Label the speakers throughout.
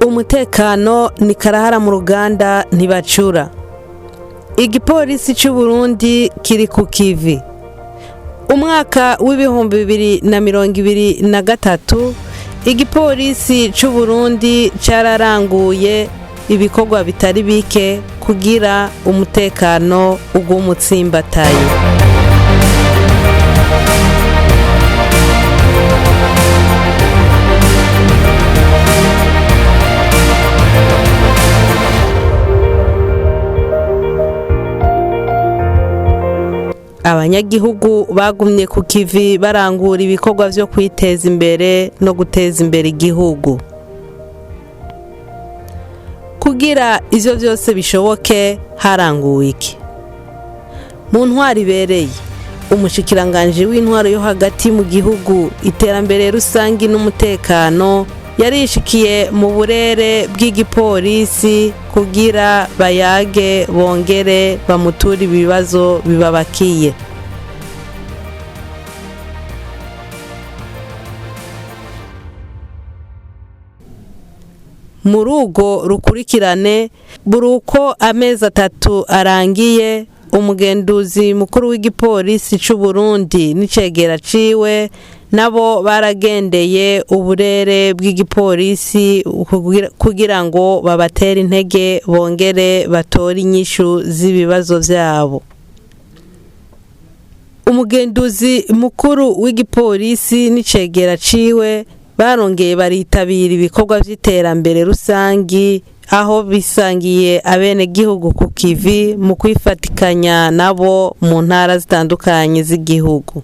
Speaker 1: Umutekano ni karahara mu ruganda ntibacura. Igipolisi c'u Burundi kiri ku kivi. Umwaka w'2023 igipolisi c'u Burundi cararanguye ibikorwa bitari bike kugira umutekano ugume utsimbataye. Abanyagihugu bagumye ku kivi barangura ibikorwa vyo kwiteza imbere no guteza imbere igihugu. Kugira ivyo vyose bishoboke haranguwe iki? Mu ntwaro ibereye, umushikiranganji w'intwaro yo hagati mu gihugu, iterambere rusangi n'umutekano yarishikiye mu burere bw'igipolisi kugira bayage bongere bamuture ibibazo bibabakiye. Muri urwo rukurikirane, buri uko amezi atatu arangiye, umugenduzi mukuru w'igipolisi c'u Burundi n'icegera ciwe nabo baragendeye uburere bw'igipolisi kugira ngo babatere intege bongere batore inyishu z'ibibazo vyabo. Umugenduzi mukuru w'igipolisi n'icegera ciwe barongeye baritabira ibikorwa vy'iterambere rusangi aho bisangiye abenegihugu ku kivi mu kwifatikanya nabo mu ntara zitandukanye z'igihugu.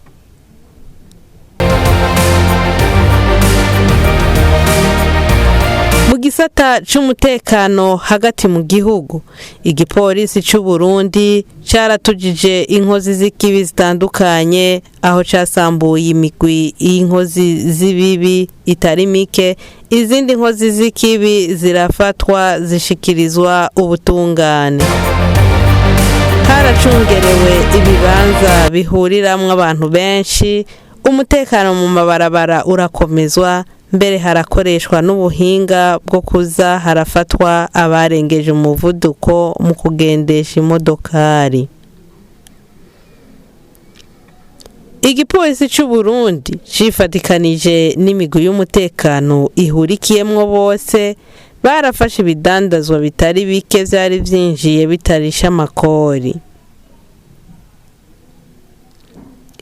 Speaker 1: Mu gisata c'umutekano hagati mu gihugu, igipolisi c'u Burundi caratujije inkozi z'ikibi zitandukanye aho casambuye imigwi y'inkozi z'ibibi itari mike, izindi nkozi z'ikibi zirafatwa zishikirizwa ubutungane. Haracungerewe ibibanza bihuriramwo abantu benshi, umutekano mu mabarabara urakomezwa, mbere harakoreshwa n'ubuhinga bwo kuza harafatwa abarengeje umuvuduko mu kugendesha imodokari. Igipolisi c'u Burundi cifatikanije n'imigwi y'umutekano ihurikiyemwo bose, barafashe ibidandazwa bitari bike vyari vyinjiye bitarisha amakori.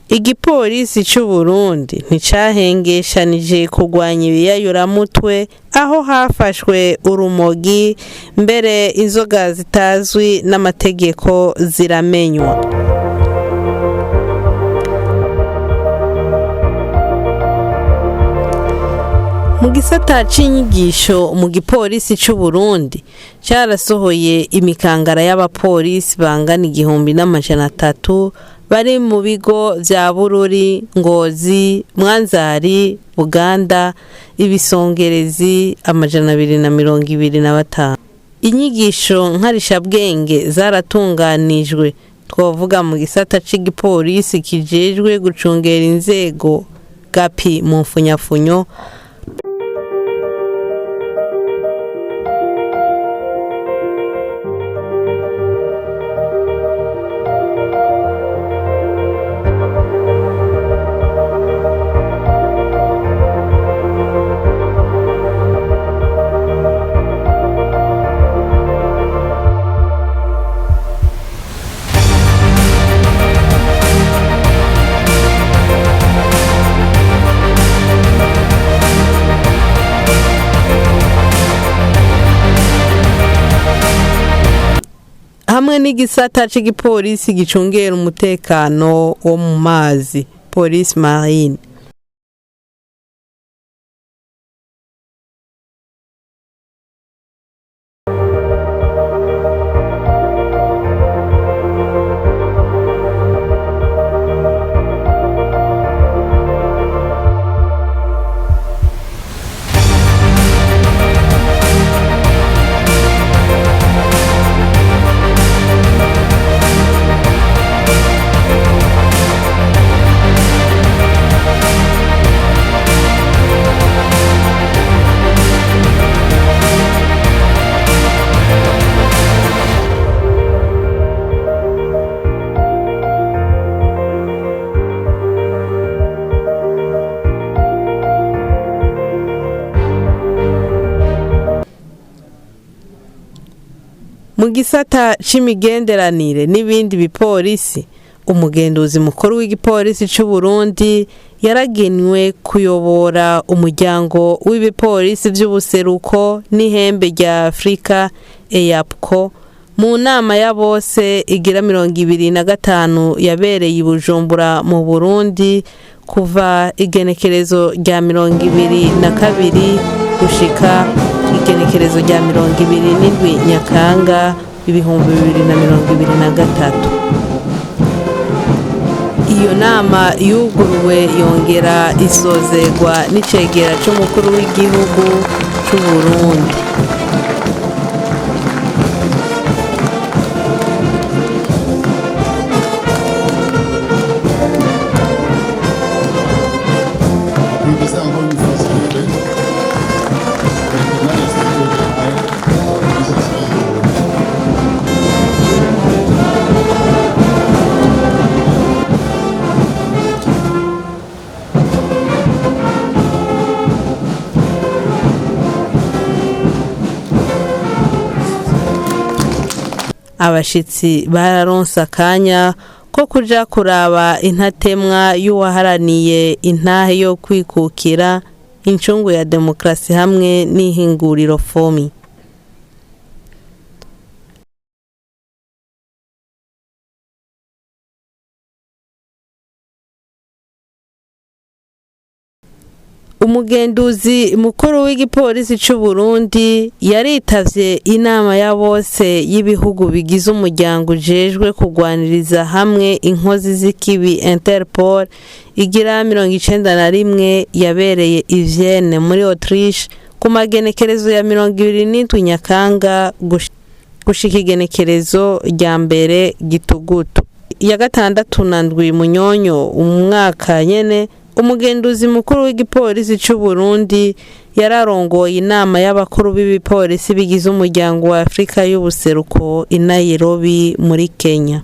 Speaker 1: Igipolisi c'u Burundi nticahengeshanije kurwanya ibiyayuramutwe aho hafashwe urumogi, mbere inzoga zitazwi n'amategeko ziramenywa. Mu gisata c'inyigisho mu gipolisi c'u Burundi carasohoye imikangara y'abapolisi bangana 1300 bari mu bigo vya Bururi, Ngozi, Mwanzari, Buganda, ibisongerezi 225. Inyigisho nkarishabwenge zaratunganijwe, twovuga mu gisata c'igipolisi kijejwe gucungera inzego gapi mu mfunyafunyo, hamwe n'igisata c'igipolisi gicungera umutekano wo mu mazi, Police Marine. Mu gisata c'imigenderanire n'ibindi bipolisi, umugenduzi mukuru w'igipolisi c'u Burundi yaragenwe kuyobora umuryango w'ibipolisi vy'ubuseruko n'ihembe rya Afrika EAPCO mu nama ya bose igira 25 yabereye i Bujumbura mu Burundi kuva igenekerezo rya 22 gushika igenekerezo rya 27 Nyakanga 2023. Iyo nama yuguruwe yongera isozerwa n'icegera c'umukuru w'igihugu c'u Burundi.
Speaker 2: Applaudissez encore une fois, s'il vous plaît. Maintenant, l'inspecteur général de la police nationale du Burundi.
Speaker 1: Abashitsi bararonse akanya ko kuja kuraba intatemwa y'uwaharaniye intahe yo kwikukira, incungu ya demokarasi hamwe n'ihinguriro FOMI. Umugenduzi mukuru w'igipolisi c'u Burundi yaritavye inama ya bose y'ibihugu bigize umuryango ujejwe kugwaniriza hamwe inkozi z'ikibi Interpol igira 91 yabereye i Vienne muri Autriche ku magenekerezo ya 27 Nyakanga gushika igenekerezo rya 1 Gitugutu. Iya 67 Munyonyo umwaka nyene, umugenduzi mukuru w'igipolisi c'u Burundi yararongoye inama y'abakuru b'ibipolisi bigize umuryango wa Afrika y'ubuseruko i Nairobi muri Kenya.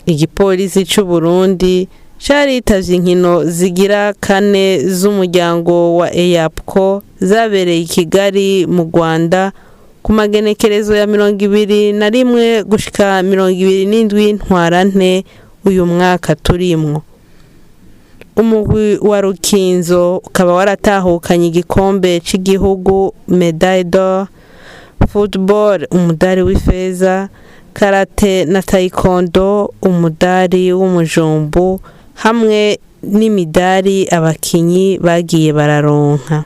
Speaker 1: Igipolisi c'u Burundi caritavye inkino zigira 4 z'umuryango wa EAPCO zabereye i Kigali mu Rwanda ku magenekerezo ya 21 gushika 27 Ntwarante uyu mwaka turimwo. Umugwi wa Rukinzo ukaba waratahukanye igikombe c'igihugu médaille d'or, football umudari w'ifeza, karate na taekwondo umudari w'umujumbu hamwe n'imidari abakinyi bagiye bararonka.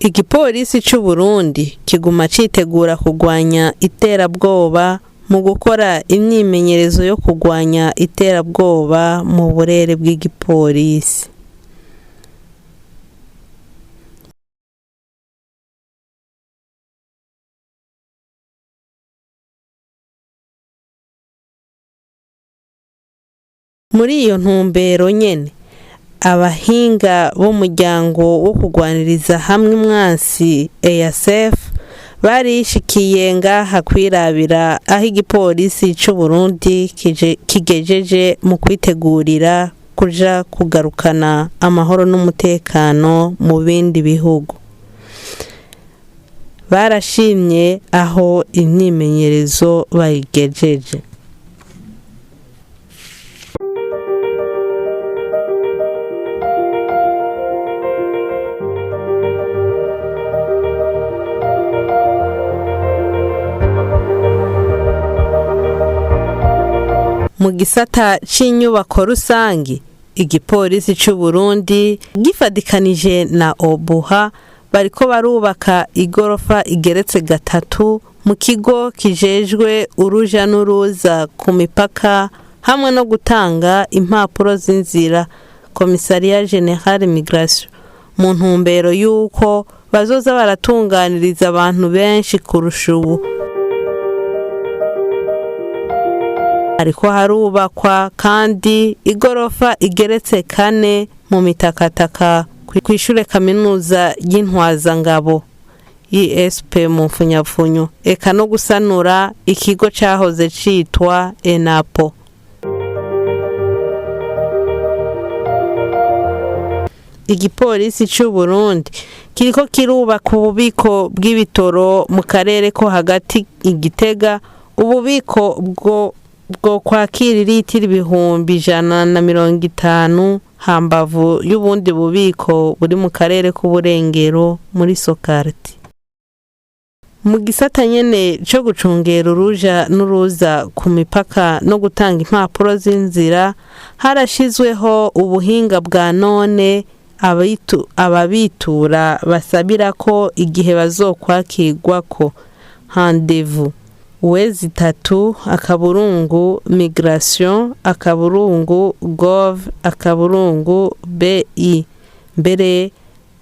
Speaker 1: Igipolisi c'u Burundi kiguma citegura kugwanya iterabwoba mu gukora imyimenyerezo yo kugwanya iterabwoba mu burere bw'igipolisi. Muri iyo ntumbero nyene, abahinga b'umuryango wo kugwaniriza hamwe umwansi EASF barishikiye ngaha kwirabira aho igipolisi c'u Burundi kigejeje mu kwitegurira kuja kugarukana amahoro n'umutekano mu bindi bihugu. Barashimye aho imyimenyerezo bayigejeje. Mu gisata c'inyubako rusangi, igipolisi c'u Burundi gifadikanije na Obuha bariko barubaka igorofa igeretse 3 mu kigo kijejwe uruja n'uruza ku mipaka hamwe no gutanga impapuro z'inzira Commissariat General Migration, mu ntumbero y'uko bazoza baratunganiriza abantu benshi kurusha ubu. Hariko harubakwa kandi igorofa igeretse 4 mu mitakataka kw'ishure kaminuza y'Intwazangabo. ISP mu mfunyapfunyo, eka no gusanura ikigo cahoze citwa ENAPO. Igipolisi c'u Burundi kiriko kirubaka ububiko bw'ibitoro mu karere ko hagati i Gitega, ububiko bwo kwakira iritiro 150,000 hambavu y'ubundi bubiko buri mu karere k'uburengero muri Sokarti. Mu gisata nyene co gucungera uruja n'uruza ku mipaka no gutanga impapuro z'inzira, harashizweho ubuhinga bwa none ababitura basabira ko igihe bazokwakirwako rendez-vous wezi itatu akaburungu migration akaburungu gov akaburungu bi. Mbere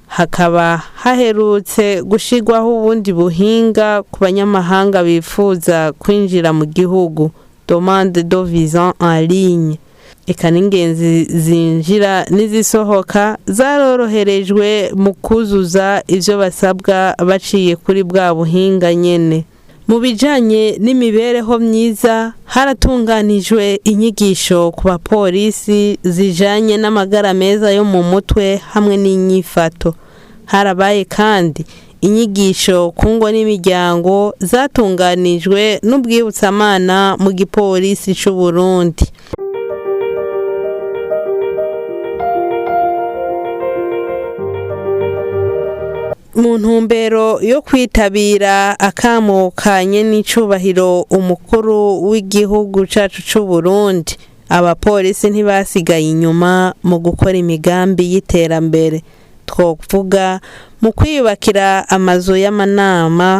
Speaker 1: hakaba haherutse gushirwaho ubundi buhinga ku banyamahanga bifuza kwinjira mu gihugu, demande de visa en ligne. Eka n'ingenzi zinjira n'izisohoka zaroroherejwe mu kuzuza ivyo basabwa baciye kuri bwa buhinga nyene. Mu bijanye n'imibereho myiza, haratunganijwe inyigisho ku bapolisi zijanye n'amagara meza yo mu mutwe hamwe n'inyifato. Harabaye kandi inyigisho ku ngo n'imiryango zatunganijwe n'ubwibutsamana mu gipolisi c'u Burundi. Mu ntumbero yo kwitabira akamo kanye n'icubahiro umukuru w'igihugu cacu c'u Burundi, abapolisi ntibasigaye inyuma mu gukora imigambi y'iterambere. Twovuga mu kwiyubakira amazu y'amanama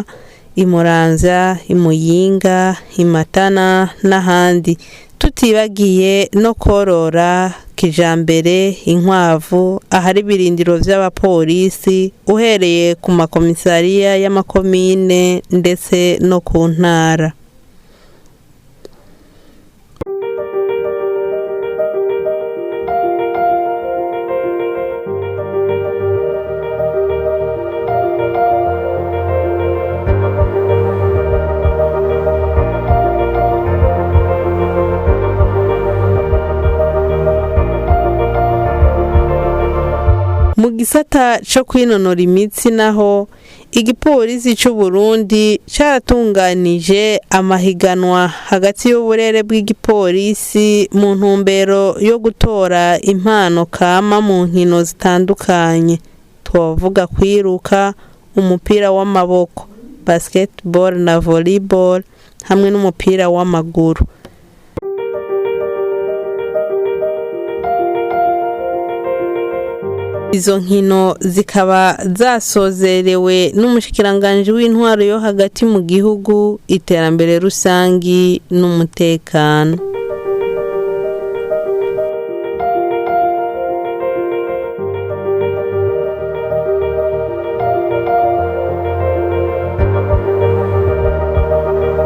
Speaker 1: i Muramvya, i Muyinga, i Matana n'ahandi, tutibagiye no korora kijambere inkwavu ahari ibirindiro vy'abapolisi, uhereye ku makomisariya y'amakomine ndetse no ku ntara. Mu gisata co kwinonora imitsi naho, igipolisi c'u Burundi caratunganije amahiganwa hagati y'uburere bw'igipolisi mu ntumbero yo gutora impano kama mu nkino zitandukanye. Twovuga kwiruka, umupira w'amaboko, basketball na volleyball hamwe n'umupira w'amaguru. Izo nkino zikaba zasozerewe n'umushikiranganji w'intwaro yo hagati mu gihugu, iterambere rusangi n'umutekano.